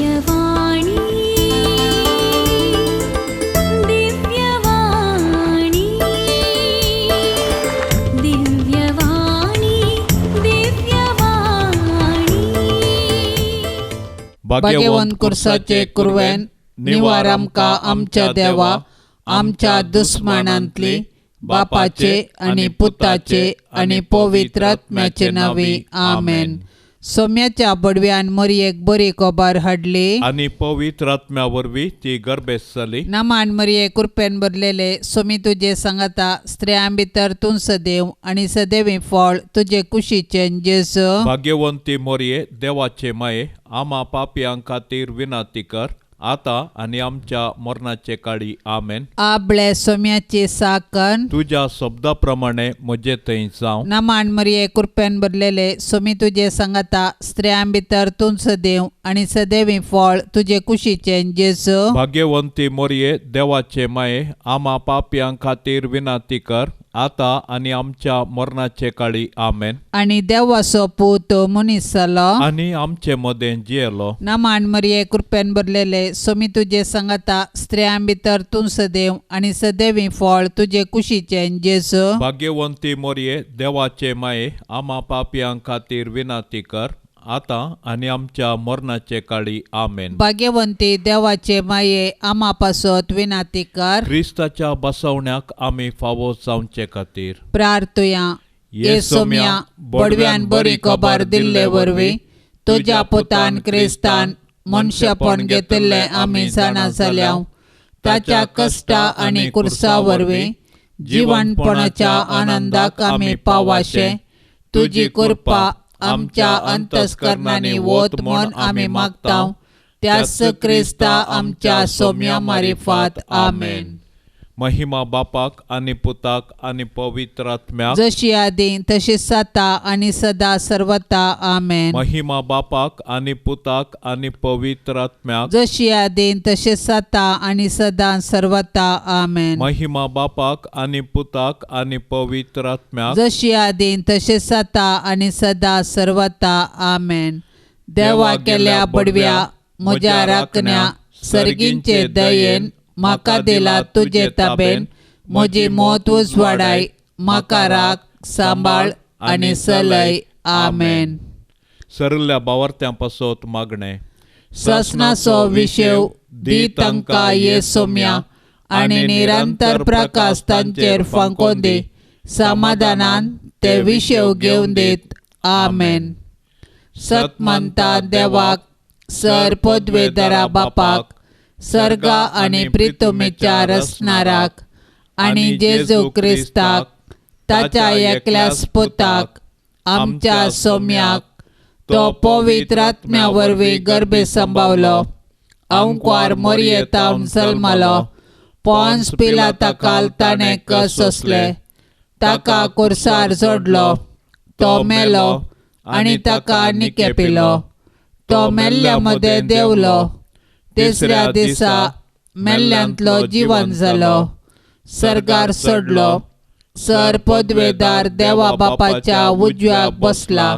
दिव्यवाणी दिव्यवाणी दिव्यवाणी दिव्यवाणी. भाग्यवंत कुर्साचे कुरवेन निवार आमकां आमच्या देवा आमच्या दुस्मानांतली बापाचे आनी पुताचे आनी पवित्र आत्म्याचे नांवी आमेन. सोम्याच्या बडव्यान मरयेक बरी खबर हाडली आनी पवित्र आत्म्या वरवीं ती गर्भेस्त जाली. नामान मरये कुरपेन भरलेले सोमी तुजे सांगाता, स्त्रियां भितर तूं सदैव आनी सदैवी फळ तुजे कुशीचें जेजू. भाग्यवंती मोरये, देवाचे माये, आमा पापयां खातीर विनंती कर आतां आनी आमच्या मरणाचे काळी. आमेन. आबळे सोम्याची साकन तुज्या शब्दा प्रमाणे म्हजे थंय जावं. नामान मरये कुरपेन भरलेले सोमी तुजे सांगाता, स्त्रियां भितर तूं सदैव आनी सदैवी फळ तुजे कुशीचें जेजू. भाग्यवंती मोरये, देवाचे माये, आमा पापयां खातीर विनंती कर आतां आनी आमच्या मरणाचे काळी. आमेन. आनी देवाचो पूत मनीस जालो आनी आमचे मदें जियेलो. नामान मरये कुरपेन भरलेले सोमी तुजे सांगाता, स्त्रियां भितर तूं सदैव आनी सदैवी फळ तुजे कुशीचें जेजू. भाग्यवंती मोरये, देवाचे माये, आमा पापयां खातीर विनंती कर आतां आनी आमच्या मरणाचे काळी. आमेन. भाग्यवंती देवाचे माये, आमा पासत विनंती कर. क्रिस्ताच्या बसवण्याक आमी फावो जावचे खातीर प्रार्थुया. ये सोम्या, बडव्यान बरी खबर दिल्ले वरवीं तुज्या पुतान क्रिस्तान मनशेपण घेतिल्लें आमी जाणा जाल्या. ताच्या कश्टा आनी कुर्सा वरवीं जिवनपणाच्या आनंदाक आमी पावाशे तुजी कृपा आमच्या अंतस्करणांनी वत म्हूण आमी मागता. त्याच क्रिस्ता आमच्या सोम्या मारिफात. आमेन. महिमा बापाक आनी पुताक आनी पवित्र आत्म्याक, जशी आदी तशी सता आनी सदा सर्वता. आमेन. महिमा बापाक आनी पुताक आनी पवित्र आत्म्याक, जशी आदी तशी सता आनी सदा सर्वता. आमेन. महिमा बापाक आनी पुताक आनी पवित्र आत्म्याक, जशी आदी तशी सता आनी सदा सर्वता. आमेन. देवा केल्या बडव्या म्हज्या राखण्या सर्गींचे दयेन म्हाका दिला तुजे ताबेन म्हजी मौत उजवाडाय, म्हाका राख सांबाळ आनी सलय. आमेन. सरल्या बावर्त्यां पासत मागणें. ससनाचो विशेव दी तांकां ये सोम्या आनी निरंतर प्रकाश तांचेर फांकोवन दी, समाधानान ते विशेव घेवन दीत. आमेन. सत मानता देवाक, सर पदवेदारा बापाक, सर्गा आनी प्रितुमेच्या रचणाराक आनी जेजू क्रिस्ताक ताच्या एकल्याच पुताक आमच्या सोम्याक, तो पवित्र आत्म्या वरवीं गर्भे सांबावलो, अंकवार मोरयेतावन जल्मलो, पोन्स पिलाता काल ताणें कस सोंसले, ताका कुर्सार जोडलो, तो मेलो आनी ताका निकेपिलो, तो मेल्ल्या मदें देंवलो, तिसऱ्या दिसा मेल्ल्यांतलो जिवन जालो, सर्गार चडलो, सर पदवेदार देवा बापाच्या उजव्याक बसला,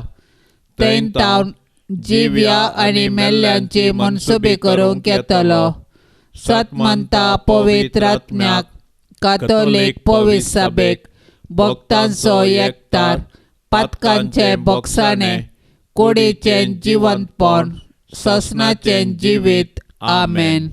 थंय तावन जिव्या आनी मेल्ल्यांची मनसुबी करूंक येतलो. सत मानता पवित्र आत्म्याक, कातोलीक पवित्र सभेक, भक्तांचो एकतार, पातकांचे बोगसाणे, कुडीचें जिवंतपण, ससनाचें जिवीत. आमेन.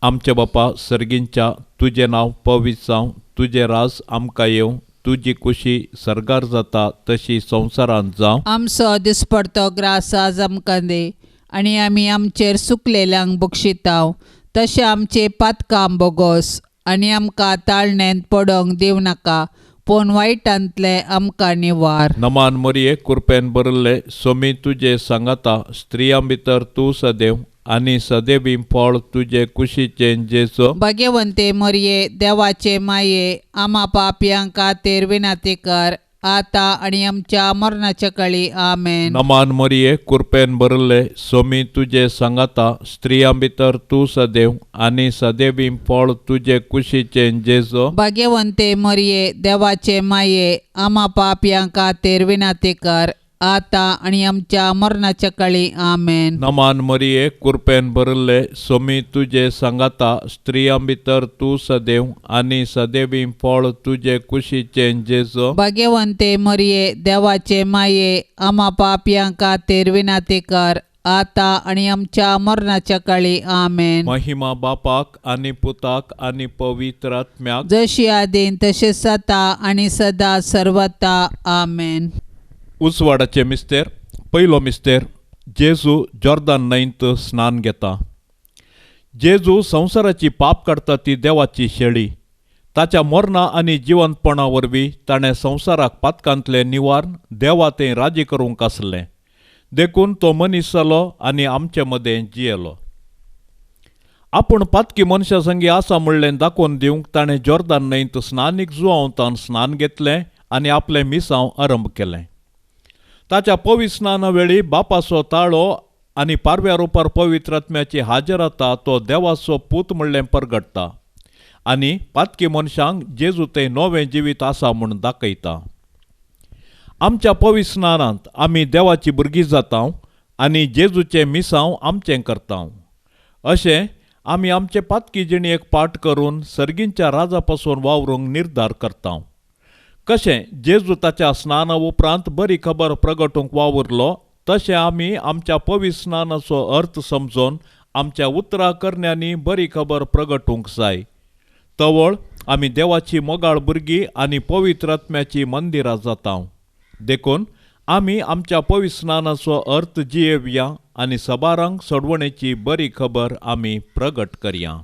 आमच्या बापा सर्गींच्या, तुजें नांव पवित्र जावं, तुजें राज आमकां येवं, तुजी कुशी सर्गार जाता तशी संवसारांत जावं. आमचो दिसपडतो ग्रास आज आमकां दी आनी आमी आमचेर सुकलेल्यांक बक्षिताव तशें आमचे पातकां बोगोस आनी आमकां ताळणेंत पडोंक दिवं नाका, पूण वायटांतलें आमकां निवार. नमान मरये, कुरपेन भरिल्ले सोमी तुजे सांगाता, स्त्रियां भितर तूं सदैव आनी सदैवी फळ तुजे कुशीचें जेजू. भाग्यवंते मरये, देवाचे माये, आमा पापयां खातीर विनंती कर आतां आनी आमच्या मरणाच्या काळी. आमेन. नमान मरये, कुरपेन भरिल्ले सोमी तुजे सांगाता, स्त्रियां भितर तूं सदैव आनी सदैवी फळ तुजे कुशीचें जेजू. भाग्यवंते मरये, देवाचे माये, आमा पापयां खातीर विनंती कर आतां आनी आमच्या मरणाच्या काळी. आमेन. नमान मरिये, कुरपेन भरिल्ले, सोमी तुजे सांगाता, स्त्रियां भितर तूं सदैव आनी सदैवी फळ तुजे कुशीचें जेजू. भाग्यवंते मरिये, देवाचे माये, आमा पापयां खातीर विनंती कर, आतां आनी आमच्या मरणाच्या काळी. आमेन. महिमा बापाक आनी पुताक आनी पवित्र आत्म्याक, जशी आदीन तशें आतां आनी सदा सर्वता. आमेन. उजवाडाचे मिस्तेर. पयलो मिस्तेर, जेजू जॉर्दान न्हंयत स्नान घेता. जेजू संवसाराची पाप काडटा ती देवाची शेळी. ताच्या मरणा आनी जिवंतपणा वरवीं ताणें संवसाराक पातकांतलें निवारण देवा तें राजी करूंक आसलें, देखून तो मनीस जालो आनी आमचे मदें जियेलो. आपूण पातकी मनशां संगी आसा म्हणलें दाखोवन दिवंक ताणें जॉर्दान न्हंयत स्नानीक जुवांवतान स्नान घेतलें आनी आपलें मिसांव आरंभ केलें. ताच्या पवित्र स्नाना वेळी बापाचो ताळो आनी पारव्या रुपार पवित्र आत्म्याची हाजर आतां तो देवाचो पूत म्हणलें परगट्टा आनी पातकी मनशांक जेजू तें नवें जिवीत आसा म्हूण दाखयता. आमच्या पवित्र स्नानांत आमी देवाची भुरगीं जाता आनी जेजूचें मिसांव आमचें करता. अशें आमी आमचे पातकी जिणेक पाठ करून सर्गींच्या राजा पासून वावरूंक निर्धार करता. कशें जेजू ताच्या स्नाना उपरांत बरी खबर प्रगटूंक वावुरलो, तशें आमी आमच्या पवित्र स्नानाचो अर्थ समजून आमच्या उतरां करण्यांनी बरी खबर प्रगटूंक जाय. तवळ आमी देवाची मोगाळ भुरगीं आनी पवित्र आत्म्याची मंदिरां जाता. देखून आमी आमच्या पवित्र स्नानाचो अर्थ जियेवया आनी सबारांक सोडवणेची बरी खबर आमी प्रगट करया.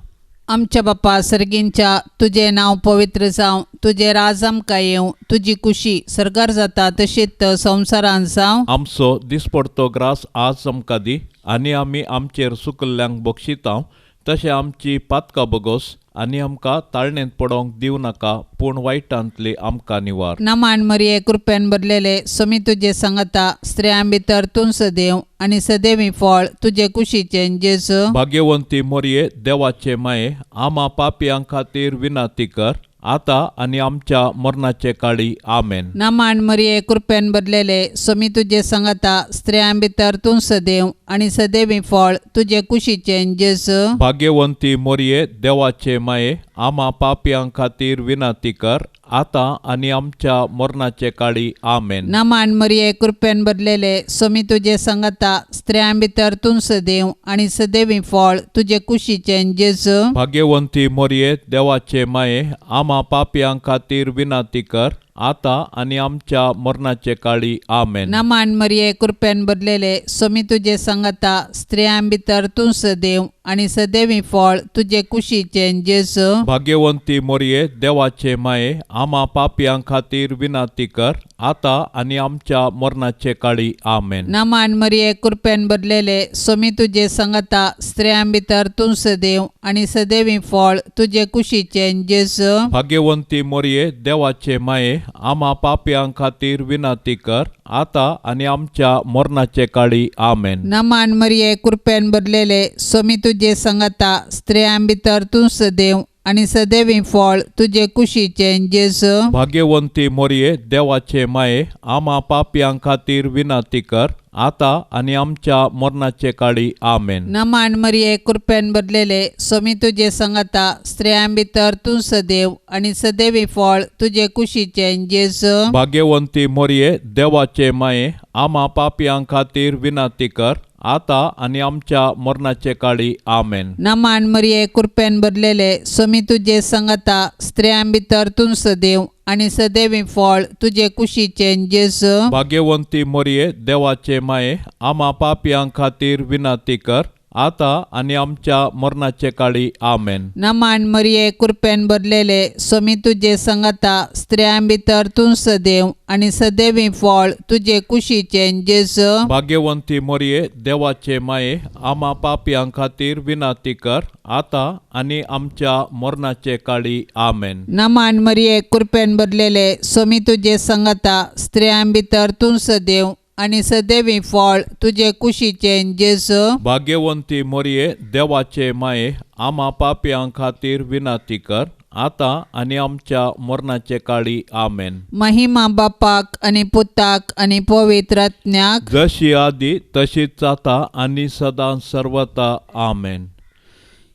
आमच्या बापा सर्गींच्या, तुजें नांव पवित्र जावं, तुजें राज आमकां येवं, तुजी कुशी सर्गार जाता तशीच संवसारांत जावं. आमचो दिसपडतो ग्रास आज आमकां दी आनी आमी आमचेर सुकल्ल्यांक बक्षिता तशें आमची पातकां बगोस आनी आमकां ताळणेंत पडोवंक दिवं नाका, पूण वायटांतली आमकां निवार. नमान मरिये, कृपेन भरलेले, सोमी तुजे सांगता, स्त्रियां भितर तूं सदैव आनी सदैवी फळ तुजे कुशीचें जेजू. भाग्यवंती मोरये, देवाचे माये, आमा पापयां खातीर विनंती कर, आतां आनी आमच्या मरणाचे काळी. आमेन. नमान मरिये, कृपेन भरलेले, सोमी तुजे सांगता, स्त्रियां भितर तूं सदैव आनी सदैवी फळ तुजे कुशीचें जेजू. भाग्यवंती मोरये, देवाचे माये, आमा पापयां खातीर विनंती कर, आतां आनी आमच्या मरणाचे काळी. आमेन. नमान मरिये, कृपेन भरलेले, सोमी तुजे सांगता, स्त्रियां भितर तूं सदैव आनी सदैवी फळ तुजे कुशीचें जेजू. भाग्यवंती मोरये, देवाचे माये, आमा पापयां खातीर विनंती कर, आतां आनी आमच्या मरणाचे काळी. आमेन. नमान मरिये, कृपेन भरलेले, सोमी तुजे सांगता, स्त्रियां भितर तूं सदैव आनी सदैवी फळ तुजे कुशीचें जेजू. भाग्यवंती मोरये, देवाचे माये, आमा पापयां खातीर विनंती कर, आतां आनी आमच्या मरणाचे काळी. आमेन. नमान मरिये, कृपेन भरलेले, सोमी तुजे सांगता, स्त्रियां भितर तूं सदैव आनी सदैवी फळ तुजे कुशीचें जेजू. भाग्यवंती मोरये, देवाचे माये, आमा पापयां खातीर विनंती कर, आतां आनी आमच्या मरणाचे काळी. आमेन. नमान मरिये, कृपेन भरलेले, सोमी तुजे सांगता, स्त्रियां भितर तूं सदैव आनी सदैवी फळ तुजे कुशीचें जेजू. भाग्यवंती मोरये, देवाचे माये, आमा पापयां खातीर विनंती कर, आतां आनी आमच्या मरणाचे काळी. आमेन. नमान मरिये, कृपेन भरलेले, सोमी तुजे सांगता, स्त्रियां भितर तूं सदैव आनी सदैवी फळ तुजे कुशीचें जेजू. भाग्यवंती मोरये, देवाचे माये, आमा पापयां खातीर विनंती कर, आतां आनी आमच्या मरणाचे काळी. आमेन. नमान मरिये, कृपेन भरलेले, सोमी तुजे सांगता, स्त्रियां भितर तूं सदैव आनी सदैवी फळ तुजे कुशीचें जेजू. भाग्यवंती मोरये, देवाचे माये, आमा पापयां खातीर विनंती कर, आतां आनी आमच्या मरणाचे काळी. आमेन. नमान मरिये, कृपेन भरलेले, सोमी तुजे सांगता, स्त्रियां भितर तूं सदैव आनी सदैवी फळ तुजे कुशीचें जेजू. भाग्यवंती मोरये, देवाचे माये, आमा पापयां खातीर विनंती कर, आतां आनी आमच्या मरणाचे काळी. आमेन. नमान मरिये, कृपेन भरलेले, सोमी तुजे सांगता, स्त्रियां भितर तूं सदैव आनी सदैवी फळ तुजे कुशीचें जेजू. भाग्यवंती मोरये, देवाचे माये, आमा पापयां खातीर विनंती कर, आतां आनी आमच्या मरणाचे काळी. आमेन. महिमा बापाक आनी पुताक आनी पवित्र आत्म्याक, जशी आदी तशीच आतां आनी सदां सर्वता. आमेन.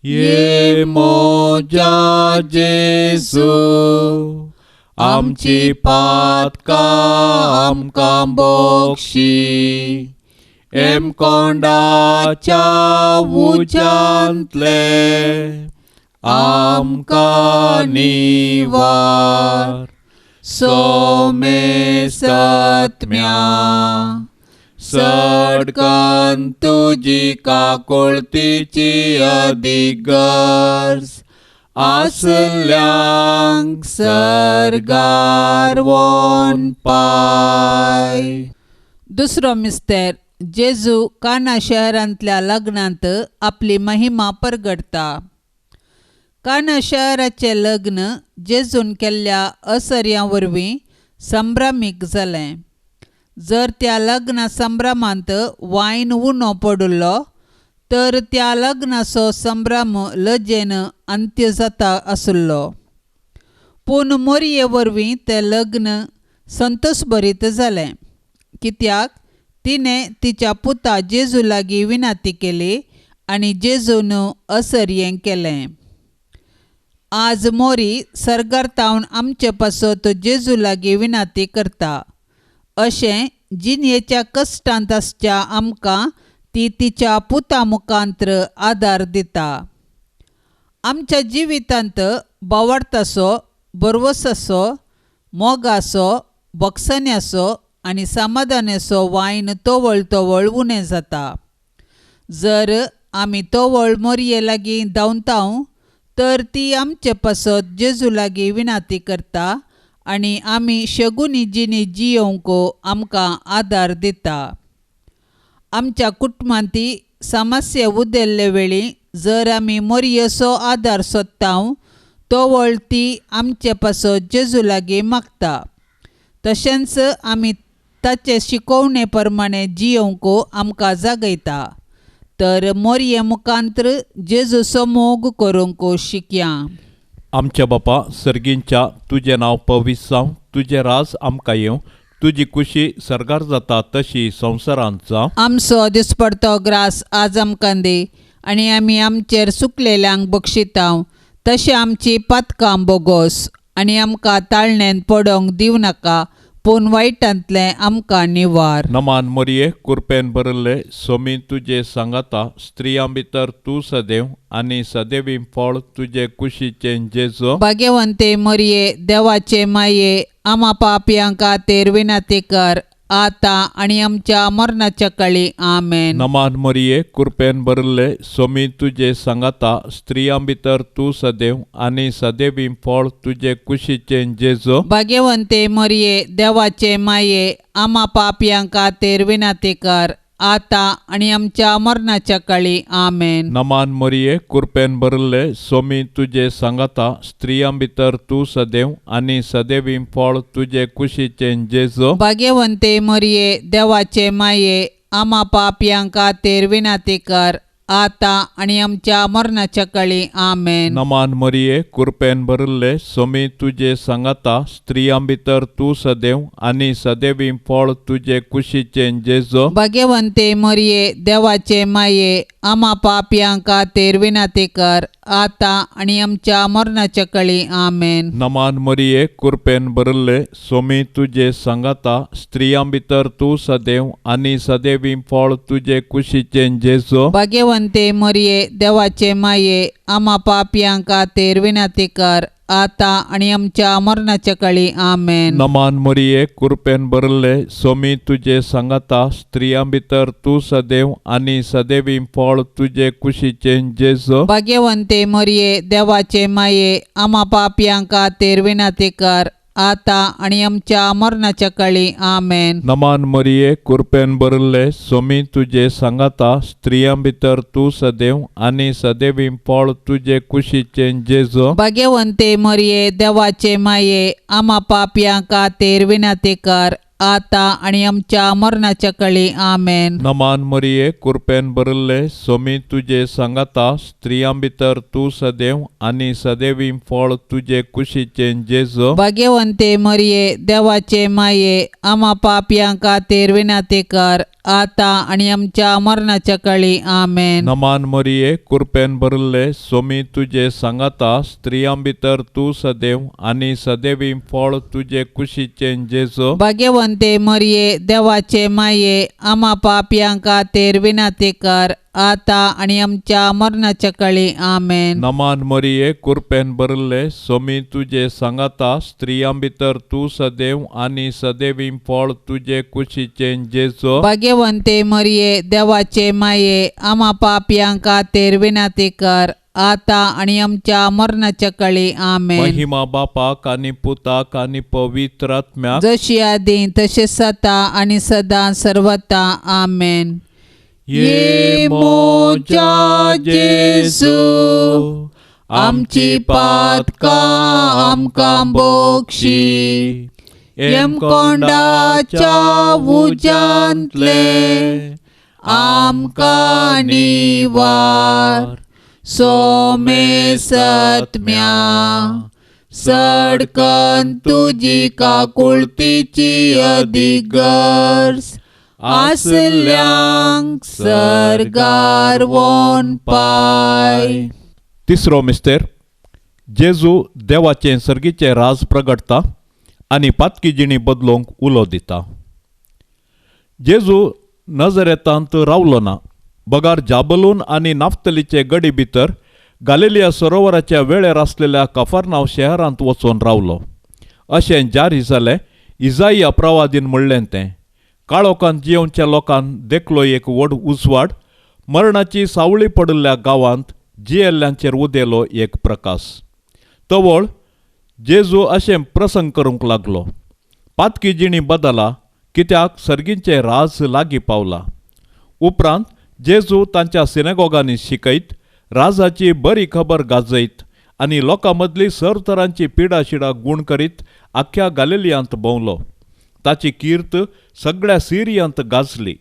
ये मोजा जेजू, आमची पातकां आमकां बोक्षी, एमकोंडाच्या उज्यांतले आमकां निवार. सोमे सत्म्या सडकन तुजी काकुळतीची अदीक गरज आसल्यांक सर्गार वोन पाय. दुसरो मिस्तेर, जेजू काना शहरांतल्या लग्नांत आपली महिमा परगडता. काना शहराचें लग्न जेजून केल्ल्या असर्यां वरवीं संभ्रमीक जालें. जर त्या लग्न संभ्रमांत वायन उणो पडिल्लो तर त्या लग्नाचो संभ्रम लजेन अंत्य जाता आशिल्लो. पूण मोरये वरवीं तें लग्न संतोशभरीत जालें, कित्याक तिणें तिच्या पुता जेजू लागीं विनंती केली आनी जेजून असर्यें केलें. आज मोरी सर्गार तावन आमचे पासत जेजू लागीं विनंती करता. अशें जिणेच्या कश्टांत आसच्या आमकां ती तिच्या पुता मुखांत्र आदार दिता. आमच्या जिवितांत बावडतासो, बरवसाचो, मोगाचो, बक्षण्याचो आनी समाधानाचो वायन तवळ तवळ उणें जाता. जर आमी तवळ मोरये लागीं धांवताव तर ती आमचे पासत जेजू लागीं विनंती करता आनी आमी शगुनी जिणी जियोवंक आमकां आदार दिता. आमच्या कुटुंबांत समस्या उदेल्ले वेळी जर आमी मोरयेचो आदार सोदताव तवळ ती आमचे पासत जेजू लागीं मागता. तशेंच आमी ताचे शिकोवणे प्रमाणे जियोवंक आमकां जागयता. तर मोरये मुखांत्र जेजूचो मोग करूंक शिकया. आमच्या बापा सर्गींच्या, तुजें नांव पवित्र जावं, तुजें राज आमकां येवं, तुजी कुशी सर्गार जाता तशी संवसारांत जावं. आमचो दिसपडतो ग्रास आज आमकां दी आनी आमी आमचेर सुकलेल्यांक बक्षिताव तशें आमची पातकां बोगोस आनी आमकां ताळणेन पडोवंक दिवं नाका, पूण वायटांतलें आमकां निवार. नमान मोरये, कुरपेन भरिल्ले, सोमी तुजे सांगाता, स्त्रियां भितर तूं सदैव आनी सदैवी फळ तुजे कुशीचें जेजो. भाग्यवंते मोरये, देवाचे माये, आमा पापयां खातीर विनंती कर, आतां आनी आमच्या मरणाच्या काळी. आमेन. नमान मोरये, कुरपेन भरिल्ले, सोमी तुजे सांगाता, स्त्रियां भितर तूं सदैव आनी सदैवी फळ तुजे कुशीचें जेजो. भाग्यवंते मोरये, देवाचे माये, आमा पापयां खातीर विनंती कर, आतां आनी आमच्या मरणाच्या काळी. आमेन. नमान मोरये, कुरपेन भरिल्ले, सोमी तुजे सांगाता, स्त्रियां भितर तूं सदैव आनी सदैवी फळ तुजे कुशीचें जेजो. भाग्यवंते मोरये, देवाचे माये, आमा पापयां खातीर विनंती कर, आतां आनी आमच्या मरणाच्या काळी. आमेन. नमान मोरये, कुरपेन भरिल्ले, सोमी तुजे सांगाता, स्त्रियां भितर तूं सदैव आनी सदैवी फळ तुजे कुशीचें जेजो. भाग्यवंते मोरये, देवाचे माये, आमा पापयां खातीर विनंती कर, आतां आनी आमच्या मरणाच्या काळी. आमेन. नमान मोरये, कुरपेन भरिल्ले, सोमी तुजे सांगाता, स्त्रियां भितर तूं सदैव आनी सदैवी फळ तुजे कुशीचें जेजो. भाग्यवंते मोरये, देवाचे माये, आमा पापयां खातीर विनंती कर, आतां आनी आमच्या मरणाच्या काळी. आमेन. नमान मोरये, कुरपेन भरिल्ले, सोमी तुजे सांगाता, स्त्रियां भितर तूं सदैव आनी सदैवी फळ तुजे कुशीचें जेजो. भाग्यवंते मोरये, देवाचे माये, आमा पापयां खातीर विनंती कर, आतां आनी आमच्या मरणाच्या काळी. आमेन. नमान मोरये, कुरपेन भरिल्ले, सोमी तुजे सांगाता, स्त्रियां भितर तूं सदैव आनी सदैवी फळ तुजे कुशीचें जेजो. भाग्यवंते मोरये, देवाचे माये, आमा पापयां खातीर विनंती कर, आतां आनी आमच्या मरणाच्या कळी. आमेन. नमान मरिये, कुरपेन भरिल्ले, सोमी तुजे सांगाता, स्त्रियां भितर तूं सदैव आनी सदैवी फळ तुजे कुशीचें जेजू. भाग्यवंते मरिये, देवाचे माये, आमा पापयां खातीर विनंती कर, आतां आनी आमच्या मरणाच्या कळी. आमेन. नमान मरिये, कुरपेन भरिल्ले, सोमी तुजे सांगाता, स्त्रियां भितर तूं सदैव आनी सदैवी फळ तुजे कुशीचें जेजू. भाग्यवंते मरिये, देवाचे माये, आमा पापयां खातीर विनंती कर, आतां आनी आमच्या मरणाच्या कळी. आमेन. नमान मरिये, कुरपेन भरिल्ले, सोमी तुजे सांगाता, स्त्रियां भितर तूं सदैव आनी सदैवी फळ तुजे कुशीचें जेजू. भाग्यवंते मरिये, देवाचे माये, आमा पापयां खातीर विनंती कर, आतां आनी आमच्या मरणाच्या कळी. आमेन. महिमा बापाक आनी पुताक आनी पवित्र आत्म्याक, जशी आदी तशें सता आनी सदां सर्वता. आमेन. ये मोजा जेजू, आमची पातकां आमकां बोक्षी, यमकोंडाच्या उज्यांतले आमकां निवार, सोमे सत्म्या सडकन तुजी काकुळतीची अदीक गरज आसल्यांक सर्गार वोन पाय. तिसरो मिस्तेर, जेजू देवाचें सर्गीचें राज प्रगटता आनी पातकी जिणी बदलूंक उलो दिता. जेजू नजरेतांत रावलो ना, बगार जाबलून आनी नाफ्तलीचे गडी भितर गालिलिया सरोवराच्या वेळेर आसलेल्या कफरनाव शहरांत वचून रावलो. अशें जारी जालें इजाइया प्रवादीन म्हणलें तें, काळोखांत जियेवच्या लोकान देखलो एक व्हड उजवाड, मरणाची सावळी पडिल्ल्या गांवांत जियेल्ल्यांचेर उदेलो एक प्रकाश. तवळ जेजू अशें प्रसंग करूंक लागलो, पातकी जिणी बदला, कित्याक सर्गींचें राज लागीं पावला. उपरांत जेजू तांच्या सिनेगोगांनी शिकयत, राजाची बरी खबर गाजयत आनी लोकां मदली सर तरांची पिडाशिडा गूण करीत आख्ख्या गालिलियांत भोंवलो. ताची कीर्त सगळ्या सिरियांत गाजली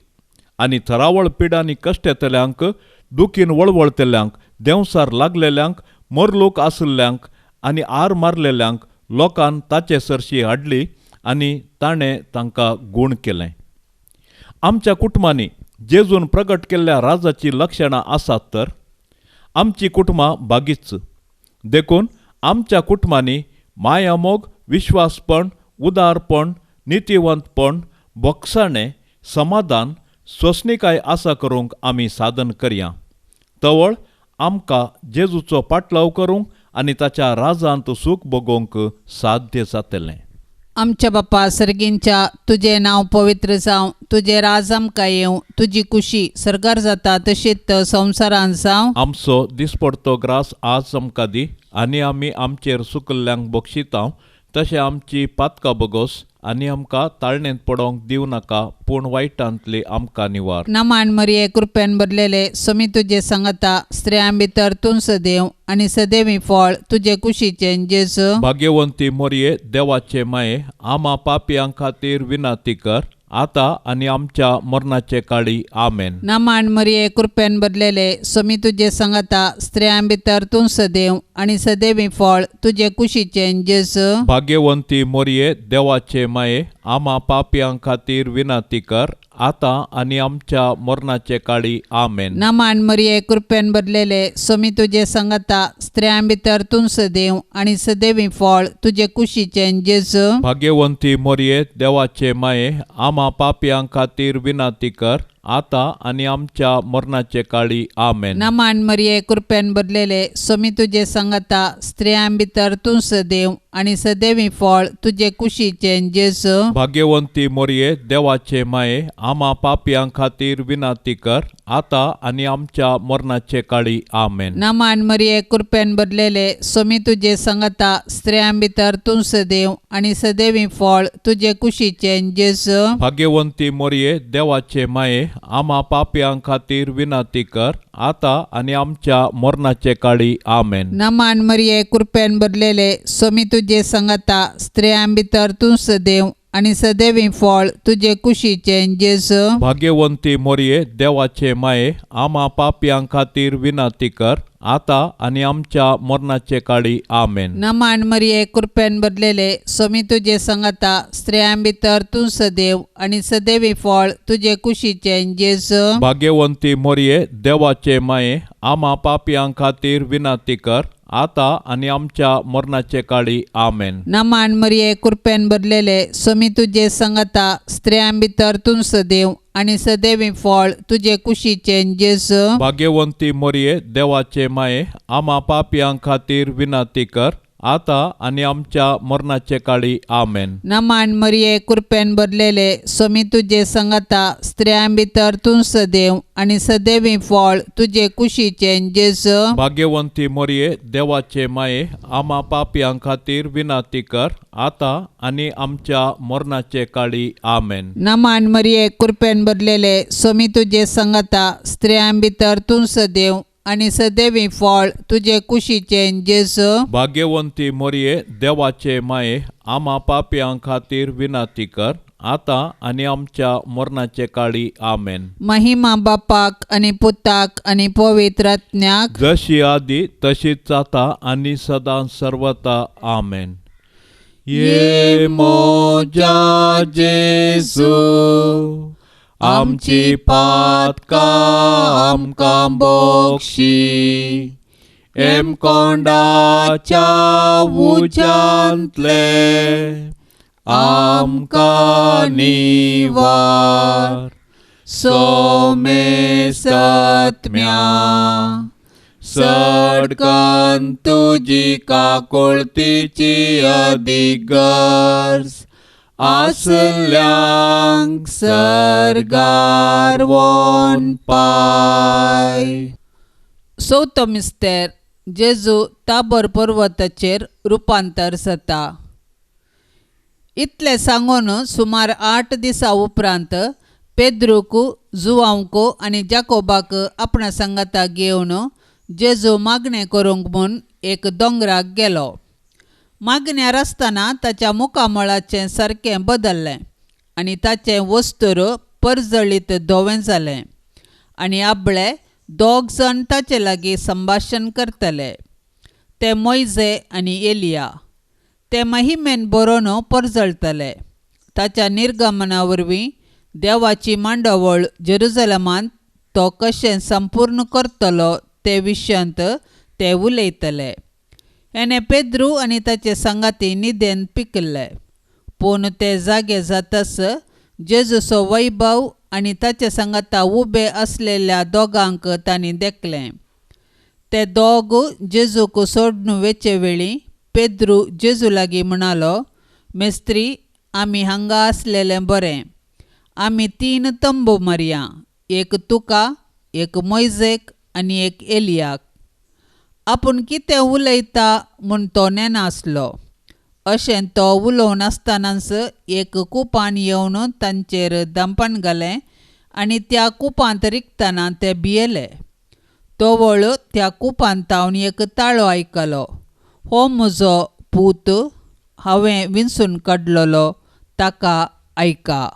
आनी थरावळ पिडांनी कश्टेतल्यांक, दुखीन वळवळतल्यांक, देंवसार लागलेल्यांक, मरलूक आशिल्ल्यांक आनी आर मारलेल्यांक लोकान ताचे सरशी हाडली आनी ताणें तांकां गूण केलें. आमच्या कुटुंबांनी जेजून प्रगट केल्ल्या राजाचीं लक्षणां आसात तर आमची कुटुंबां बागीच. देखून आमच्या कुटुंबांनी मायामोग, विश्वासपण, उदारपण, नितीवंतपण, बोगसाणें, समाधान, सोंसणीकाय आसा करूंक आमी साधन करया. तवळ आमकां जेजूचो पाटलाव करूंक आनी ताच्या राजांत सूख भोगोवंक साध्य जातलें. आमच्या बापा सर्गींच्या, तुजें नांव पवित्र जावं, तुजें राज आमकां येवं, तुजी कुशी सर्गार जाता तशीच संवसारांत जावं. आमचो दिसपडतो ग्रास आज आमकां दी आनी आमी आमचेर सुकल्ल्यांक बक्षितांव तशें आमची पातकां बगोस आनी आमकां ताळणेंत पडोवंक दिवं नाका, पूण वायटांतली आमकां निवार. नमान मरिये, कृपेन भरलेले, सोमी तुजे सांगता, स्त्रियां भितर तूं सदैव आनी सदैवी फळ तुजे कुशीचें जेजू. भाग्यवंती मोरये, देवाचे माये, आमा पापयां खातीर विनंती कर, आतां आनी आमच्या मरणाचे काळी. आमेन. नमान मरिये, कृपेन भरलेले, सोमी तुजे सांगता, स्त्रियां भितर तूं सदैव आनी सदैवी फळ तुजे कुशीचें जेजू. भाग्यवंती मोरये, देवाचे माये, आमा पापयां खातीर विनंती कर, आतां आनी आमच्या मरणाचे काळी. आमेन. नमान मरिये, कृपेन भरलेले, सोमी तुजे सांगता, स्त्रियां भितर तूं सदैव आनी सदैवी फळ तुजे कुशीचें जेजू. भाग्यवंती मोरये, देवाचे माये, आमा पापयां खातीर विनंती कर, आतां आनी आमच्या मरणाचे काळी. आमेन. नमान मरिये, कृपेन भरलेले, सोमी तुजे सांगता, स्त्रियां भितर तूं सदैव आनी सदैवी फळ तुजे कुशीचें जेजू. भाग्यवंती मोरये, देवाचे माये, आमा पापयां खातीर विनंती कर, आतां आनी आमच्या मरणाचे काळी. आमेन. नमान मरिये, कृपेन भरलेले, सोमी तुजे सांगता, स्त्रियां भितर तूं सदैव आनी सदैवी फळ तुजे कुशीचें जेजू. भाग्यवंती मोरये, देवाचे माये, आमा पापयां खातीर विनंती कर, आतां आनी आमच्या मरणाचे काळी. आमेन. नमान मरिये, कृपेन भरलेले, सोमी तुजे सांगता, स्त्रियां भितर तूं सदैव आनी सदैवी फळ तुजे कुशीचें जेजू. भाग्यवंती मोरये देवाचे माये, आमा पापयां खातीर विनंती कर आतां आनी आमच्या मरणाचे काळी. आमेन. नमान मरिये, कृपेन भरलेले, स्वामी तुजे संगता, स्त्रियां भितर तूं सदैव आनी सदैवी फळ तुजे कुशीचें जेजू. भाग्यवंती मोरये देवाचे माये, आमा पापयां खातीर विनंती कर आतां आनी आमच्या मरणाचे काळी. आमेन. नमान मरिये, कृपेन भरलेले, स्वामी तुजे संगता, स्त्रियां भितर तूं सदैव आनी सदैवी फळ तुजे कुशीचें जेजू. भाग्यवंती मोरये देवाचे माये, आमा पापयां खातीर विनंती कर आतां आनी आमच्या मरणाचे काळी. आमेन. नमान मरिये, कृपेन भरलेले, स्वामी तुजे संगता, स्त्रियां भितर तूं सदैव आनी सदैवी फळ तुजे कुशीचें जेजू. भाग्यवंती मोरये देवाचे माये, आमा पापयां खातीर विनंती कर आतां आनी आमच्या मरणाचे काळी. आमेन. नमान मरिये, कृपेन भरलेले, स्वामी तुजे संगता, स्त्रियां भितर तूं सदैव आनी सदैवी फळ तुजे कुशीचें जेजू. भाग्यवंती मोरये देवाचे माये, आमा पापयां खातीर विनंती कर आतां आनी आमच्या मरणाचे काळी. आमेन. महिमा बापाक आनी पुताक आनी पवित्र आत्म्याक, जशी आदी तशीच जाता आनी सदां सर्वता. आमेन. ये मोजा जेजू, आमची पातकां आमकां बोक्षी, एमकोंडाच्या उज्यांतले आमकां निवार, सोमे सत्म्या सडकन तुजी काकुळतीची अदीक गरज आसल्यांक सर्गार वोन पाय. चवथो मिस्तेर, जेजू ताबोर पर्वताचेर रुपांतर जाता. इतलें सांगून सुमार 8 दिसां उपरांत पेद्रूक, जुवांवक आनी जाकोबाक आपणा सांगाता घेवन जेजू मागणें करूंक म्हूण एक दोंगराक गेलो. मागण्यार आसतना ताच्या मुखामळाचें सारकें बदल्लें आनी ताचें वस्तूर परजळीत धवें जालें आनी आपले दोग जाण ताचे लागीं संभाशण करतले, ते मोयजे आनी एलिया. ते महिमेन बरोवन परजळतले. ताच्या निर्गमना वरवीं देवाची मांडावळ जेरुजलमांत तो कशें संपूर्ण करतलो ते विशयांत ते उलयतले. हेणे पेद्रू आनी ताचे सांगाती निदेन पिकल्ले, पूण ते जागे जातच जेजूचो वैभव आनी ताचे सांगाता उबे आसलेल्या दोगांक तांणी देखलें. ते दोग जेजूक सोडून वेचे वेळी पेद्रू जेजू लागीं म्हणालो, मेस्त्री, आमी हांगा आसलेलें बरें. आमी 3 तंबू मारया, एक तुका, एक मोयजेक आनी एक एलियाक. आपूण कितें उलयता म्हूण तो नेनासलो. अशें तो उलोवन आसतनाच एक कुपान येवन तांचेर दांपण घालें आनी त्या कुपांत रिगतना ते भियेले. तवळ त्या कुपांत तावन एक ताळो आयकलो, हो म्हजो पूत, हांवें विंचून काडलेलो, ताका आयका.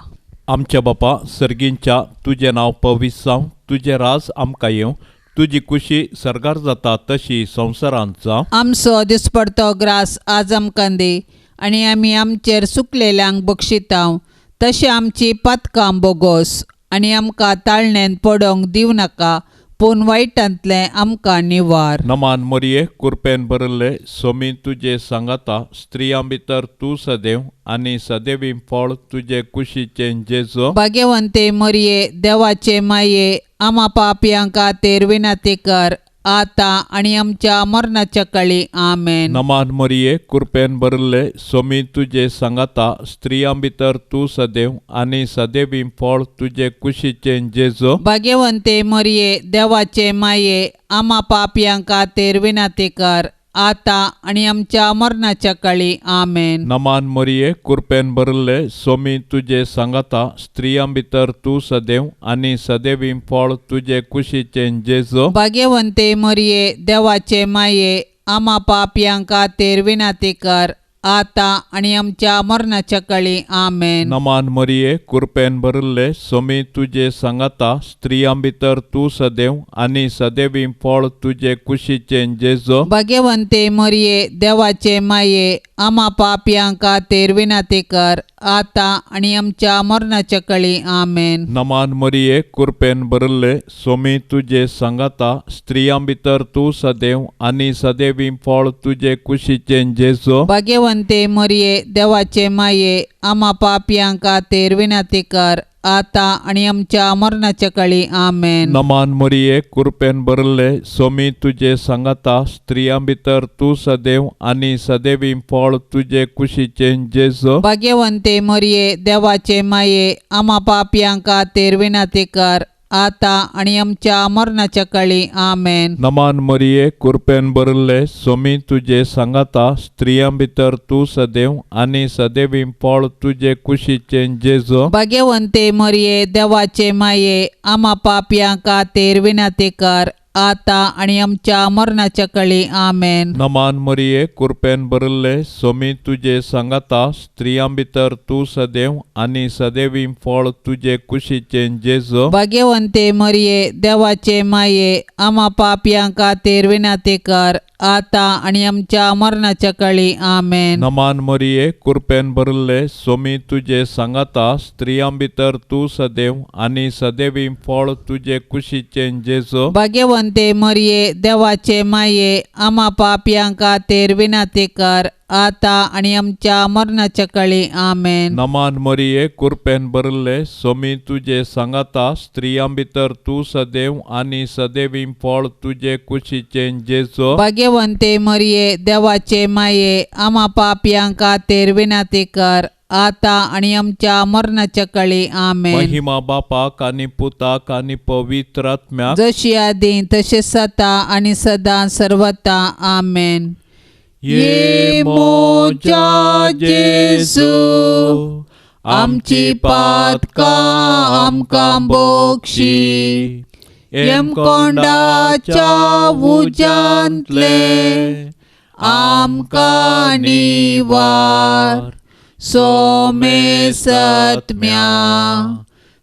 आमच्या बापा सर्गींच्या, तुजें नांव पवित्र जावं, तुजें राज आमकां येवं, तुजी कुशी सर्गार जाता तशी संवसारांत जावं. आमचो दिसपडतो ग्रास आज आमकां दी आनी आमी आमचेर सुकलेल्यांक बक्षितांव तशें आमची पातकां बोगोस आनी आमकां ताळणेन पडोवंक दिवं नाका, पूण वायटांतलें आमकां निवार. नमान मरिये, कुरपेन भरिल्ले, सोमी तुजे सांगाता, स्त्रियां भितर तूं सदैव आनी सदैवी फळ तुजे कुशीचें जेजू. भाग्यवंते मरिये, देवाचे माये, आमा पापयां खातीर विनंती कर आतां आनी आमच्या मरणाच्या काळी. आमेन. नमान मरिये, कुरपेन भरिल्ले, सोमी तुजे सांगाता, स्त्रियां भितर तूं सदैव आनी सदैवी फळ तुजे कुशीचें जेजू. भाग्यवंते मरिये, देवाचे माये, आमा पापयां खातीर विनंती कर आतां आनी आमच्या मरणाच्या काळी. आमेन. नमान मरिये, कुरपेन भरिल्ले, सोमी तुजे सांगाता, स्त्रियां भितर तूं सदैव आनी सदैवी फळ तुजे कुशीचें जेजू. भाग्यवंते मरिये, देवाचे माये, आमा पापयां खातीर विनंती कर आतां आनी आमच्या मरणाच्या काळी. आमेन. नमान मरिये, कृपेन भरिल्ले, सोमी तुजे सांगाता, स्त्रियां भितर तूं सदैव आनी सदैवी फळ तुजे कुशीचें जेजो. भाग्यवंते मरिये, देवाचे माये, आमा पापयां खातीर विनंती कर, आतां आनी आमच्या मरणाच्या काळी. आमेन. नमान मरिये, कृपेन भरिल्ले, सोमी तुजे सांगाता, स्त्रियां भितर तूं सदैव आनी सदैवी फळ तुजे कुशीचें जेजो. भाग्यवंते मरिये, देवाचे माये, आमा पापयां खातीर विनंती कर, आतां आनी आमच्या मरणाच्या काळी. आमेन. नमान मरिये, कृपेन भरिल्ले, सोमी तुजे सांगाता, स्त्रियां भितर तूं सदैव आनी सदैवी फळ तुजे कुशीचें जेजो. भाग्यवंते मरिये, देवाचे माये, आमा पापयां खातीर विनंती कर, आतां आनी आमच्या मरणाच्या काळी. आमेन. नमान मरिये, कृपेन भरिल्ले, सोमी तुजे सांगाता, स्त्रियां भितर तूं सदैव आनी सदैवी फळ तुजे कुशीचें जेजो. भाग्यवंते मरिये, देवाचे माये, आमा पापयां खातीर विनंती कर, आतां आनी आमच्या मरणाच्या काळी. आमेन. नमान मरिये, कृपेन भरिल्ले, सोमी तुजे सांगाता, स्त्रियां भितर तूं सदैव आनी सदैवी फळ तुजे कुशीचें जेजो. भाग्यवंते मरिये, देवाचे माये, आमा पापयां खातीर विनंती कर, आतां आनी आमच्या मरणाच्या काळी. आमेन. नमान मरिये, कृपेन भरिल्ले, सोमी तुजे सांगाता, स्त्रियां भितर तूं सदैव आनी सदैवी फळ तुजे कुशीचें जेजो. भाग्यवंते मरिये, देवाचे माये, आमा पापयां खातीर विनंती कर, आतां आनी आमच्या मरणाच्या काळी. आमेन. नमान मरिये, कृपेन भरिल्ले, सोमी तुजे सांगाता, स्त्रियां भितर तूं सदैव आनी सदैवी फळ तुजे कुशीचें जेजो. भाग्यवंते मरिये, देवाचे माये, आमा पापयां खातीर विनंती कर, आतां आनी आमच्या मरणाच्या काळी. आमेन. महिमा बापाक आनी पुताक आनी पवित्र आत्म्याक, जशी आदी तशें सता आनी सदां सर्वता. आमेन. ये मोजा जेजू, आमची पातकां आमकां बोक्षी, यमकोंडाच्या उज्यांतले आमकां निवार, सोमे सत्म्या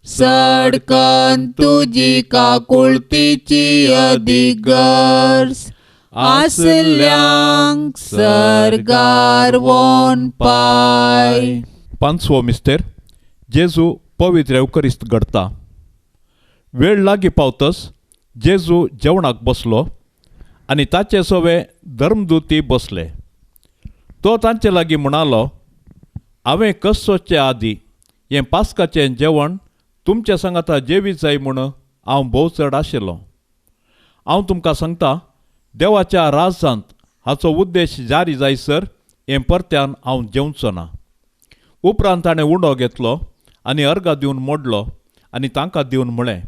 सडकन तुजी काकुळतीची अदीक गरज आसल्यांक सर्गार वोन पाय. पांचवो मिस्तेर, जेजू पवित्र एवकरिस्त घडता. वेळ लागीं पावतस जेजू जेवणाक बसलो आनी ताचे सवे धर्मदुती बसले. तो तांचे लागीं म्हणालो, हांवें कसोचे आदी हें पास्काचें जेवण तुमच्या सांगाता जेवी जाय म्हूण हांव भोव चड आशिल्लो. हांव तुमकां सांगता, देवाच्या राजांत हाचो उद्देश जारी जायसर हें परत्यान हांव जेवचो ना. उपरांत ताणें उंडो घेतलो आनी अर्गां दिवन मोडलो आनी तांकां दिवन म्हळें,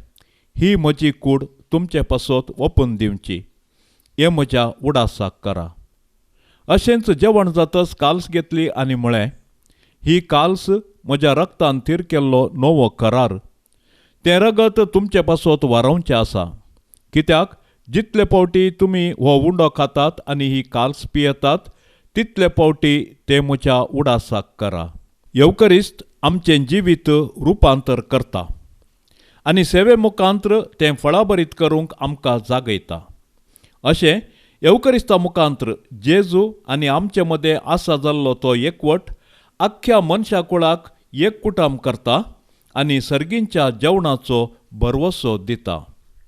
ही म्हजी कूड तुमचे पासत ओपून दिवची, हें म्हज्या उडासाक करा. अशेंच जेवण जातच काल्स घेतली आनी म्हळें, ही काल्स म्हज्या रक्तान थीर केल्लो नवो करार, तें रगत तुमचे पासत वारोवचें आसा. कित्याक जितले फावटी तुमी हो उंडो खातात आनी ही काल्स पियेतात तितले फावटी तें म्हज्या उडासाक करा. येवकरिस्त आमचें जिवीत रुपांतर करता आनी सेवे मुखांत्र तें फळाभरीत करूंक आमकां जागयता. अशें येवकरिस्ता मुखांत्र जेजू आनी आमचे मदें आसा जाल्लो तो एकवट आख्ख्या मनशा कुळाक एककुटाम करता आनी सर्गींच्या जेवणाचो भरवसो दिता.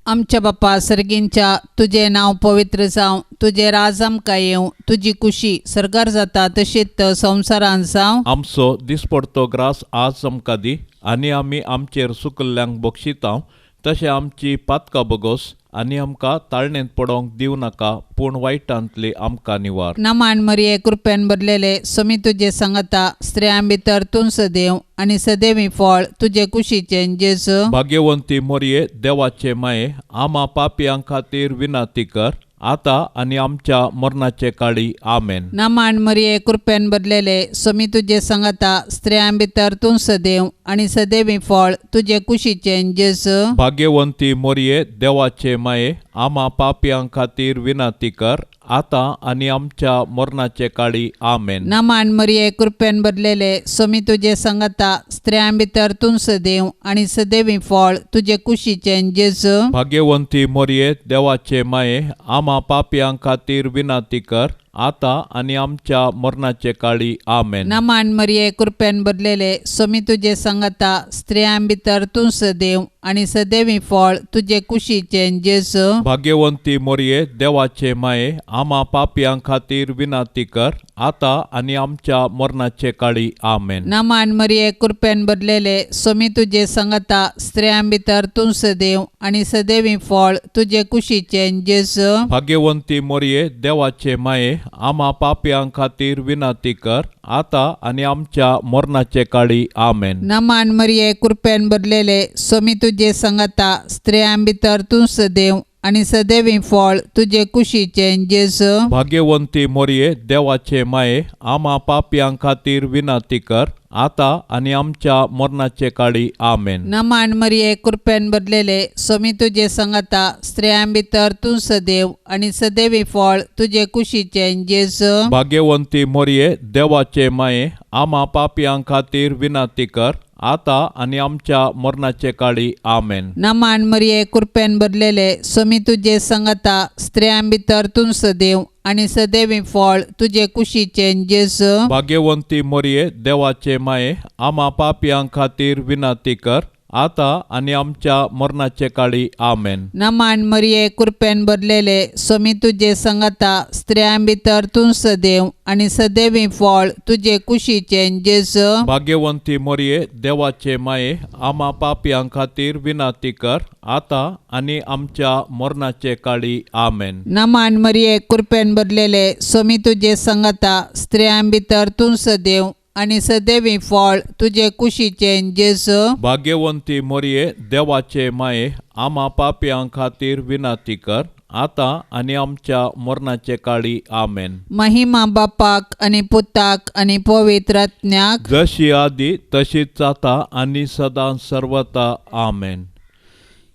आमच्या बापा सर्गींच्या, तुजें नांव पवित्र जावं, तुजें राज आमकां येवं, तुजी कुशी सर्गार जाता तशीच संवसारांत जावं. आमचो दिसपडतो ग्रास आज आमकां दी आनी आमी आमचेर सुकल्ल्यांक बक्षितांव तशें आमची पातकां बगोस आनी आमकां ताळणेंत पडोवंक दिवं नाका, पूण वायटांतली आमकां निवार. नमान मरिये, कृपेन भरलेले, सोमी तुजे सांगता, स्त्रियां भितर तूं सदैव आनी सदैवी फळ तुजे कुशीचें जेजू. भाग्यवंती मोरये, देवाचे माये, आमा पापयां खातीर विनंती कर, आतां आनी आमच्या मरणाचे काळी. आमेन. नमान मरिये, कृपेन भरलेले, सोमी तुजे सांगता, स्त्रियां भितर तूं सदैव आनी सदैवी फळ तुजे कुशीचें जेजू. भाग्यवंती मोरये, देवाचे माये, आमा पापयां खातीर विनंती कर, आतां आनी आमच्या मरणाचे काळी. आमेन. नमान मरिये, कृपेन भरलेले, सोमी तुजे संगता, स्त्रियां भितर तूं सदैव आनी सदैवी फळ तुजे कुशीचें जेजू. भाग्यवंती मोरये, देवाचे माये, आमा पापयां खातीर विनंती कर, आतां आनी आमच्या मरणाचे काळी. आमेन. नमान मरिये, कृपेन भरलेले, सोमी तुजे संगता, स्त्रियां भितर तूं सदैव आनी सदैवी फळ तुजे कुशीचें जेजू. भाग्यवंती मोरये, देवाचे माये, आमा पापयां खातीर विनंती कर, आतां आनी आमच्या मरणाचे काळी. आमेन. नमान मरिये, कृपेन भरलेले, सोमी तुजे संगता, स्त्रियां भितर तूं सदैव आनी सदैवी फळ तुजे कुशीचें जेजू. भाग्यवंती मोरये, देवाचे माये, आमा पापयां खातीर विनंती कर, आतां आनी आमच्या मरणाचे काळी. आमेन. नमान मरिये, कृपेन भरलेले, सोमी तुजे संगता, स्त्रियां भितर तूं सदैव आनी सदैवी फळ तुजे कुशीचें जेजू. भाग्यवंती मोरये, देवाचे माये, आमा पापयां खातीर विनंती कर, आतां आनी आमच्या मरणाचे काळी. आमेन. नमान मरिये, कृपेन भरलेले, सोमी तुजे संगता, स्त्रियां भितर तूं सदैव आनी सदैवी फळ तुजे कुशीचें जेजू. भाग्यवंती मोरये, देवाचे माये, आमा पापयां खातीर विनंती कर, आतां आनी आमच्या मरणाचे काळी. आमेन. नमान मरिये, कृपेन भरलेले, सोमी तुजे संगता, स्त्रियां भितर तूं सदैव आनी सदैवी फळ तुजे कुशीचें जेजू. भाग्यवंती मोरये, देवाचे माये, आमा पापयां खातीर विनंती कर, आतां आनी आमच्या मरणाचे काळी. आमेन. नमान मरिये, कृपेन भरलेले, सोमी तुजे संगता, स्त्रियां भितर तूं सदैव आनी सदैवी फळ तुजे कुशीचें जेजू. भाग्यवंती मोरये, देवाचे माये, आमा पापयां खातीर विनंती कर, आतां आनी आमच्या मरणाचे काळी. आमेन. नमान मरिये, कृपेन भरलेले, सोमी तुजे संगता, स्त्रियां भितर तूं सदैव आनी सदैवी फळ तुजे कुशीचें जेजू. भाग्यवंती मोरये, देवाचे माये, आमा पापयां खातीर विनंती कर, आतां आनी आमच्या मरणाचे काळी. आमेन. महिमा बापाक आनी पुताक आनी पवित्र आत्म्याक, जशी आदी तशीच आतां आनी सदां सर्वता. आमेन.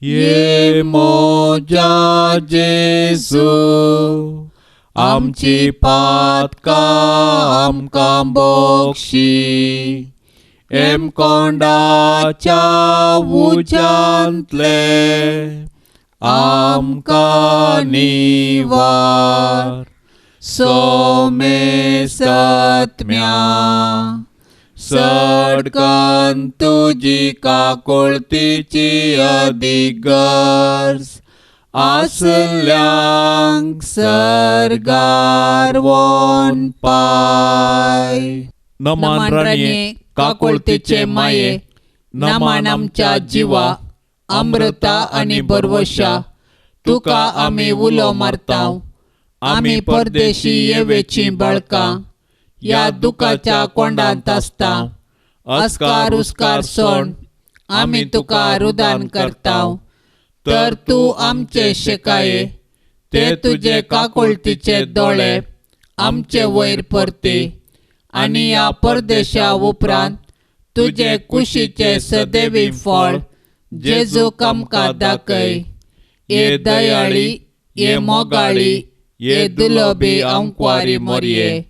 ये मोजा जेजू, आमची पातकां आमकां बोक्षी, एमकोंडाच्या उज्यांतले आमकां निवार, सोमे सत्म्या सडकन तुजी काकुळतीची अदीक गरज आसल्यांक सर्गार वोन पाय. नमान राणये, काकुळतीचे माये, नमान आमच्या जिवा, अमृता आनी बरवशा, तुका आमी उलो मारता. आमी परदेशी येवेचीं बाळकां, ह्या दुखाच्या कोंडांत आसता. अस्कार उस्कार सोण आमी तुका रुदान करता, तर तूं आमचे शेकाये, ते तुजे काकुळतीचे दोळे आमचे वयर परती आनी ह्या परदेशा उपरांत तुजे कुशीचे सदैवी फळ जेजूक आमकां दाखय. ये दयाळी, ये मोगाळी, ये दुलोबी आंकवारी मोरये,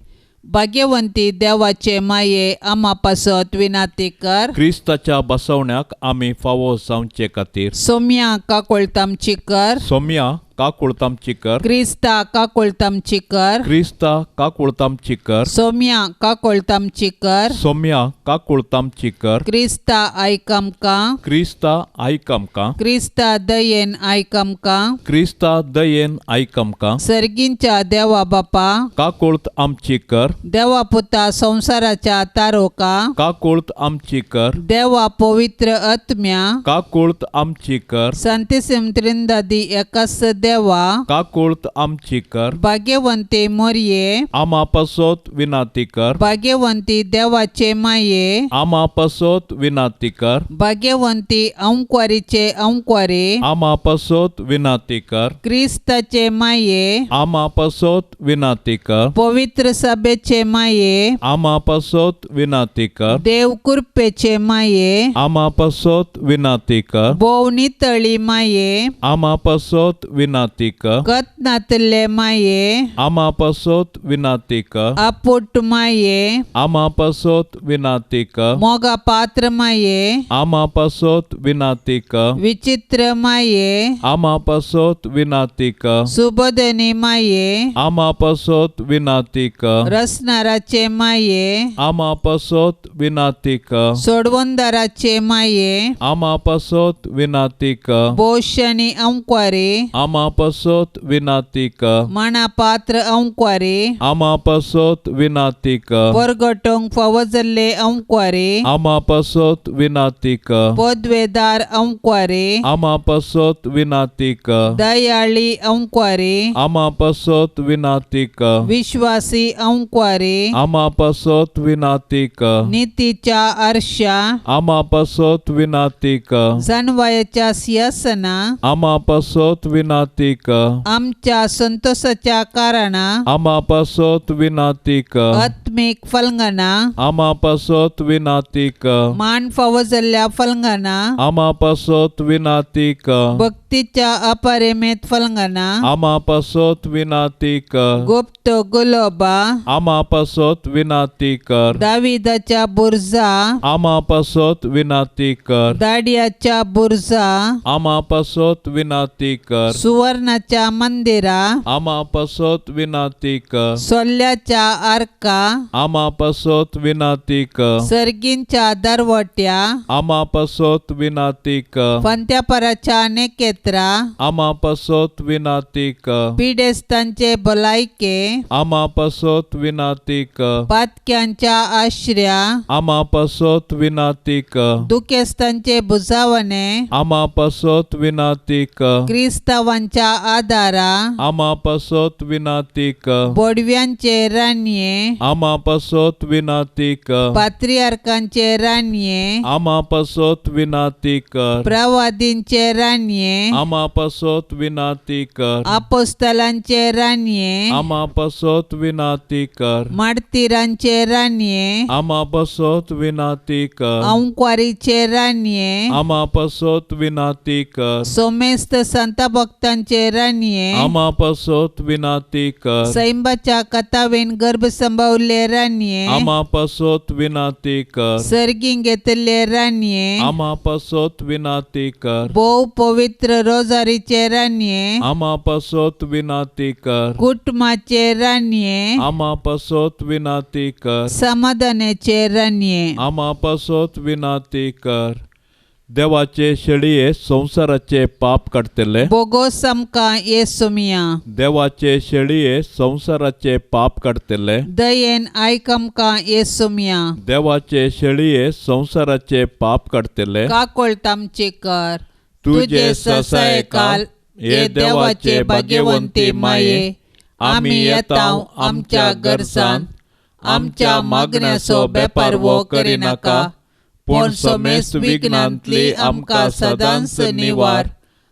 भाग्यवंती देवाचे माये, आमा पासत विनाती कर. क्रिस्ताच्या बसवण्याक आमी फावो जावचे खातीर सोम्या काकुळतामची कर. सोम्या काकुळतामची कर. क्रिस्ता काकुळतामची कर. क्रिस्ता काकुळतामची कर. सोम्या काकुळतामची कर. सोम्या काकुळतामची कर. क्रिस्ता आयक आमकां. क्रिस्ता आयक आमकां. क्रिस्ता दयेन आयक आमकां. क्रिस्ता दयेन आयक आमकां. सर्गींच्या देवा बापा, काकुळत आमची कर. देवा पुता संवसाराच्या तारोका, काकुळत आमची कर. देवा पवित्र आत्म्या, काकुळत आमची कर. संतिसिम त्रिंदादी एकाच देवा, काकुळत आमची कर। भाग्यवंती मोरये, आमा पासत विनाती कर। भाग्यवंती देवाचे माये, आमा पासत विनाती कर। भाग्यवंती अंकवारीचे अंकवारी, आमा पासत विनाती कर। क्रिस्ताचे माये, आमा पासत विनाती कर। पवित्र सभेचे माये, आमा पासत विनाती कर। देव कृपेचे माये, आमा पासत विनाती कर। भोव नितळी माये, आमा पासत विनाती कर। कतनातले माये, आमा पासत विनाती कर। आपुट माये, आमा पासत विनाती कर। मोगा पात्र माये, आमा पासत विनाती कर। विचित्र माये, आमा पासत विनाती कर। सुबोधनी माये, आमा पासत विनाती कर। रसनाराचे माये, आमा पासत विनाती कर। सोडवंदाराचे माये, आमा पासत विनाती कर। बोशणी अंकवारी, आमा पासत विनाती कर। माना पात्र अंकवारी, आमा पासत विनाती कर। परगटोंक फावो जाल्ले अंकवारी, आमा पासत विनाती कर। पदवेदार अंकवारी, आमा पासत विनाती कर। दयाळी अंकवारी, आमा पासत विनाती कर। विश्वासी अंकवारी, आमा पासत विनाती कर। नितीच्या आरशा, आमा पासत विनाती कर। जनवायाच्या सिंहासना, आमा पासत विनाती कर। आमच्या संतोषाच्या कारणा, आमा पासत विनाती कर। आत्मिक फलंगना, आमा पासत विनाती कर। मान फावो जाल्ल्या फलंगना, आमा पासत विनाती कर। भक्तीच्या अपरिमेत फलंगना, आमा पासत विनाती कर। गुप्त गुलोबा, आमा पासत विनाती कर। दाविदाच्या बुर्जा, आमा पासत विनाती कर। दाडियाच्या बुर्जा, आमा पासत विनाती कर। सुवर्णाच्या मंदिरा, आमा पासत विनाती कर। सोल्ल्याच्या आर्का, आमा पासत विनाती कर। सर्गींच्या दरवट्या, आमा पासत विनाती कर। फांत्यापराच्या नेकेत्रा, आमा पासत विनाती कर। पिडेस्तांचे भलायके, आमा पासत विनाती कर। पातक्यांच्या आश्र्या, आमा पासत विनाती कर। दुखेस्तांचे बुजावणे, आमा पासत विनाती कर। क्रिस्तावांच्या आदारा, आमा पासत विनाती कर। बोडव्यांचे राणये, आमा पासत विनाती कर। पात्रियार्कांचे राणये, आमा पासत विनाती कर। प्रवादींचे राणये, आमा पासत विनाती कर। आपोस्तलांचे राणये, आमा पासत विनाती कर। मार्तीरांचे राणये, आमा पासत विनाती कर। अंकवारीचे राणये, आमा पासत विनाती कर। सोमेस्त संत भक्तांचे राणये, आमा पासत विनाती कर। सैंबाच्या कथावेन गर्भ संभवले राणये, आमा पासत विनाती कर। सर्गीं घेतले राणये, आमा पासत विनाती कर। भोव पवित्र रोजारीचे राणये, आमा पासत विनाती कर। कुटुंबाचे राणये, आमा पासत विनाती कर। समाधानाचे राणये, आमा पासत विनाती कर। देवाचे शेळये संवसाराचे पाप काडटले, बोगोस आमकां येसुमिया। देवाचे शेळये संवसाराचे पाप काडटले, दयेन आयक आमकां येसुमिया। देवाचे शेळये संवसाराचे पाप काडटले, काकोळत आमची कर। तुजे ससायकाल हे देवाचे भाग्यवंती माये, आमी येता आमच्या गरजान, आमच्या मागण्याचो बेपारवो करिनाका, पूण समेस्त विघ्नांतली आमकां सदांच निवार।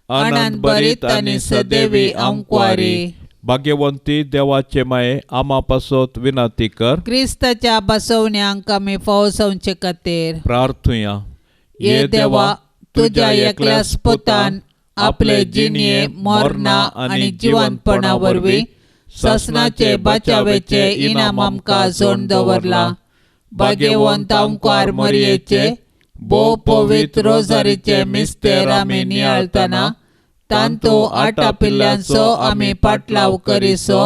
आनंद भरीत आनी सदैवी आंकवारी। भाग्यवंती देवाचे माये, आमा पासत विनाती कर। क्रिस्ताच्या बसवण्यांक आमी फावो जावचे खातीर प्रार्थुया। हे देवा, तुज्या एकल्याच पुतान आपले जिणये मरणा आनी जिवंतपणा वरवीं सासणाचे बचावेचे इनाम आमकां जोडून दवरलां। भाग्यवंत आमकार मरयेचे भोव पवित्र रोजारीचे मिस्तेर आमी नियाळतना तांतो आटापिल्ल्यांचो आमी पाटलाव करिसो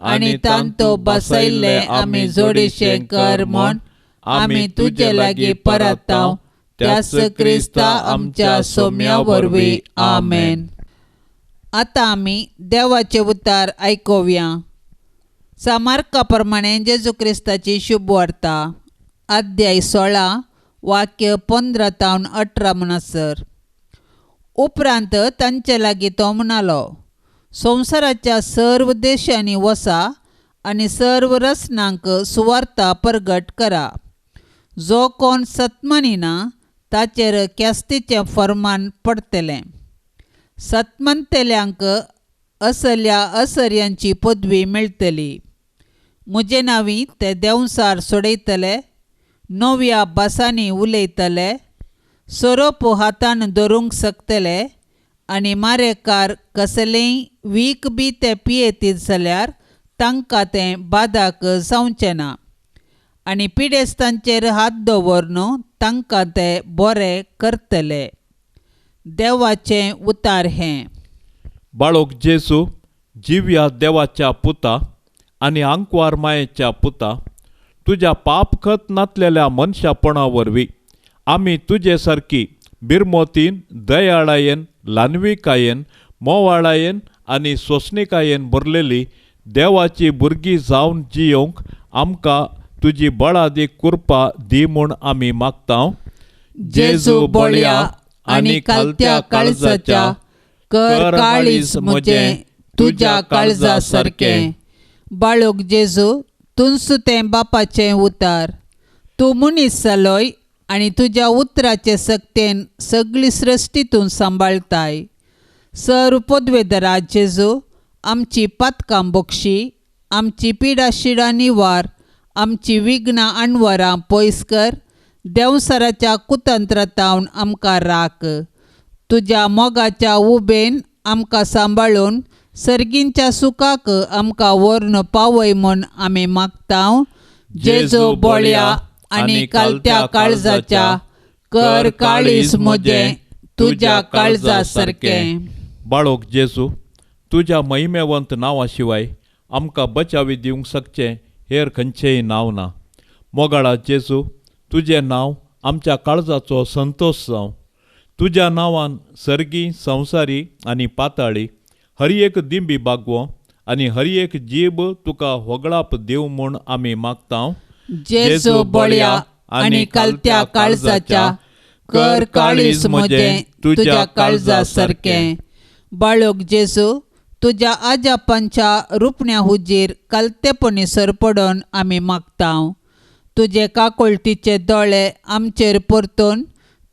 आनी तांतो बसयल्ले आमी जोडीशें कर म्हूण आमी तुजे लागीं परताव त्याच क्रिस्ता आमच्या सोम्या वरवीं. आमेन. आतां आमी देवाचें उतार आयकुया. सामार्का प्रमाणे जेजू क्रिस्ताची शुभवार्ता अध्याय 16 वाक्य 15 तावन 18 म्हणसर. उपरांत तांचे लागीं तो म्हणालो, संवसाराच्या सर्व देशांनी वसा आनी सर्व रचनांक सुवार्ता परगट करा. जो कोण सत्मनिना ताचेर ख्यास्तीचें फर्मान पडटलें. सत्मनतल्यांक असल्या असर्यांची पदवी मेळटली. म्हजे नांवी ते देंवसार सोडयतले, नव्या भासांनी उलयतले, सोरोप हातान धरूंक शकतले आनी मारेकार कसलेंय वीख बी ते पियेतीत जाल्यार तांकां तें बादाक जावचें ना आनी पिडेस्तांचेर हात दवरून तांकां ते बरे करतले. देवाचें उतार हें. बाळोक जेजू जिव्या देवाच्या पुता आनी आंकवार मायेच्या पुता, तुज्या पापखत नातलेल्या मनशापणा वरवीं आमी तुजे सारकी बिरमोतीन, दयाळायेन, ल्हानविकायेन, मोवाळायेन आनी सोंसणिकायेन भरलेली देवाची भुरगीं जावन जियोवंक आमकां तुजी बळादी कृपा दी म्हूण आमी मागता. जेजू बळया आनी खालत्या काळजाच्या, कर काळीज म्हजें तुज्या काळजा सारकें. बाळोक जेजू, तुंच तें बापाचें उतार. तूं मनीस जालोय आनी तुज्या उतराचे सक्तेन सगळी सृश्टी तूं सांबाळताय. सर पदवेदरा जेजू, आमची पातकां बक्षी, आमची पिडा निवार, आमची विघ्नां अणवरां पयस कर. देंवसाराच्या कुतंत्रातावन आमकां राख. तुज्या मोगाच्या उबेन आमकां सांबाळून सर्गींच्या सुखाक आमकां व्हरून पावय म्हूण आमी मागता. जेजू बळया आनी खालत्या काळजाच्या, कर काळीज म्हजें तुज्या काळजा सारकें. बाळोक जेजू, तुज्या महिमेवंत नांवा शिवाय आमकां बचावी दिवंक शकचें हेर खंयचेंय नांव ना. मोगाळा जेजू, तुजें नांव आमच्या काळजाचो संतोश जावं. तुज्या नांवान सर्गी, संवसारी आनी पाताळी हर एक दिंबी बागवो आनी हर एक जीब तुका होगळाप दिवं म्हूण आमी मागता. जेजू बळया आनी खालत्या काळजाच्या, कर काळीज म्हजें तुज्या काळजा सारकें. बाळोक जेजू, तुज्या आजापांच्या रुपण्या हुजीर कालतेपणी सरपडून आमी मागता. तुजे काकोळटीचे दोळे आमचेर परतून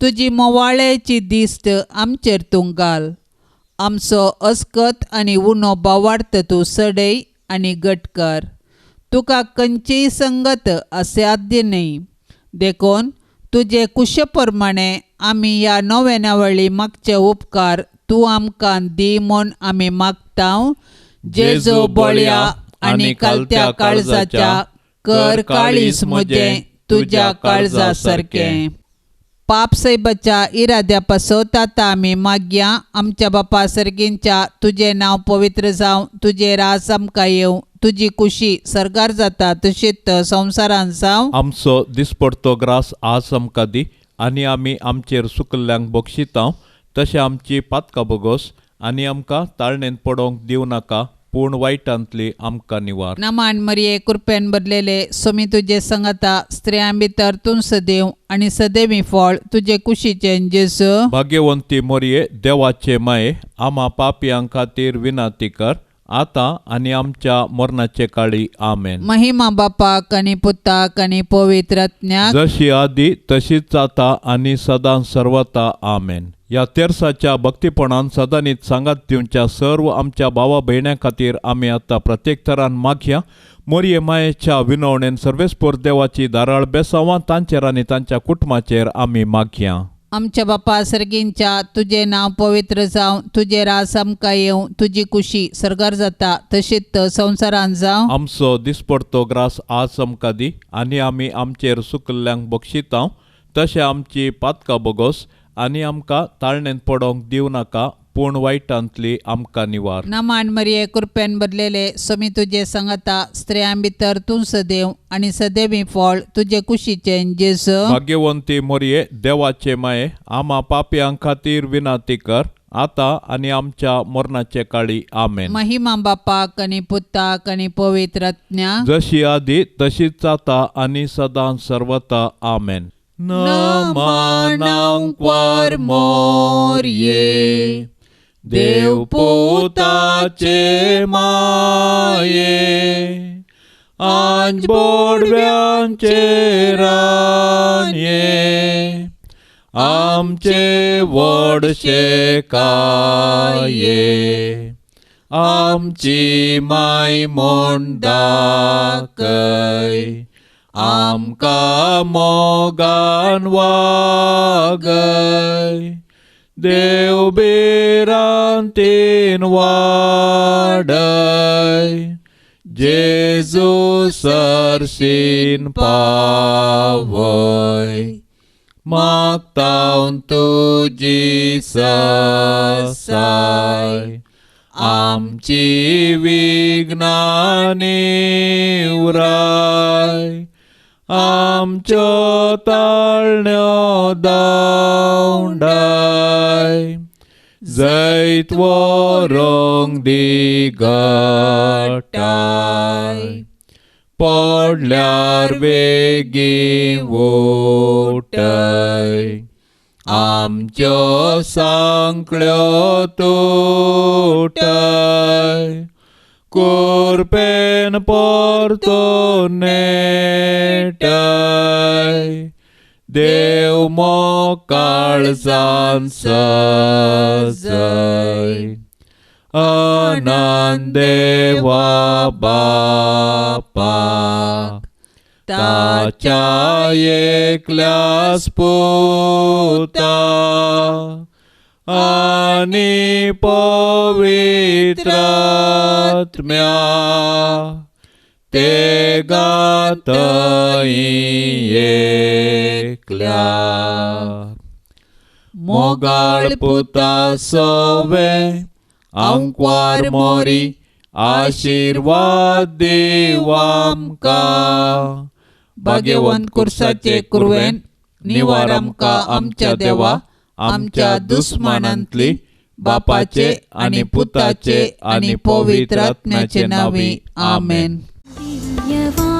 तुजी मोवाळेची दिश्ट आमचेर तूं घाल. आमचो अस्कत आनी उणो बावार्थ तूं सडय आनी घट कर. तुका खंयचीय संगत असाध्य न्हय, देखून तुजे कुशे प्रमाणे आमी ह्या नव्या वेळी मागचे उपकार तूं आमकां दी म्हूण आमी मागता. जेजू बळया आनी खालत्या काळजाच्या, कर काळीज म्हजें तुज्या काळजा सारकें. पाप सैबाच्या इराद्या पासत आतां आमी मागया. आमच्या बापा सर्गींच्या, तुजें नांव पवित्र जावं, तुजें राज आमकां येवं, तुजी कुशी सर्गार जाता तशीच संवसारान जावं. आमचो दिसपडतो ग्रास आज आमकां दी आनी आमी आमचेर सुकल्ल्यांक बक्षिता तशें आमची पातकां बोगोस आनी आमकां ताळणेंत पडोवंक दिवं नाका, पूण वायटांतली आमकां निवार. नमान मरिये, कृपेन भरलेले, स्वामी तुजे संगता, स्त्रियां भितर तूं सदैव आनी सदैवी फळ तुजे कुशीचें जेजू. भाग्यवंती मोरये, देवाचे माये, आमा पापयां खातीर विनंती कर आतां आनी आमच्या मरणाचे काळी. आमेन. महिमा बापाक आनी पुताक आनी पवित्र आत्म्याक, जशी आदी तशीच आतां आनी सदां सर्वता. आमेन. ह्या तेरसाच्या भक्तीपणान सदांनीच सांगात दिवच्या सर्व आमच्या भावा भयण्यां खातीर आमी आतां प्रत्येक तरान मागया. मोरये मायेच्या विनवणेन सर्वेस्पोर देवाची धाराळ बेसांवां तांचेर आनी तांच्या कुटुंबाचेर आमी मागया. आमच्या बापा सर्गींच्या, तुजें नांव पवित्र जावं, तुजें राज आमकां येवं, तुजी कुशी सर्गार जाता तशीच संवसारान जावं. आमचो दिसपडतो ग्रास आज आमकां दी आनी आमी आमचेर सुकल्ल्यांक बक्षिता तशें आमची पातकां बोगोस आनी आमकां ताळणेंत पडोवंक दिवं नाका, पूण वायटांतली आमकां निवार. नमान मरिये, कृपेन भरलेले, स्वामी तुजे संगता, स्त्रियां भितर तूं सदैव आनी सदैवी फळ तुजे कुशीचें जेजू. भाग्यवंती मोरये, देवाचे माये, आमा पापयां खातीर विनंती कर आतां आनी आमच्या मरणाचे काळी. आमेन. महिमा बापाक आनी पुताक आनी पवित्र आत्म्याक, जशी आदी तशीच आतां आनी सदां सर्वता. आमेन. नमनांक्वार मोरये, देव पुताचे माये आंज बोडव्यांचे रानये आमचे व्हडशे काये आमची माय म्हूण दाखय आमकां मोगान वागय देव भिरांतीन वाडय जेजू सरशीन पावय मागता तुजी साय आमची विघ्नां निवराय आमच्यो ताळण्यो दावंडाय जैत व्हरूंक दी घटाय पडल्यार बेगीन उठय आमच्यो सांकळ्यो तुटय कुरपेन परतून नेटय देव मोकाळजान सजय अनंत देवा बापाक ताच्या एकल्याच पुता आनी पवित्र आत्म्या ते गातय एकल्या मोगाळ पुता सोवे आंकवार मोरी आशिर्वाद दीव आमकां. भाग्यवंत कुर्साचे कुरवेन निवार आमकां आमच्या देवा आमच्या दुस्मानांतली बापाचे आनी पुताचे आनी पवित्र आत्म्याचे नांवी आमेन. दिव्यवाणी.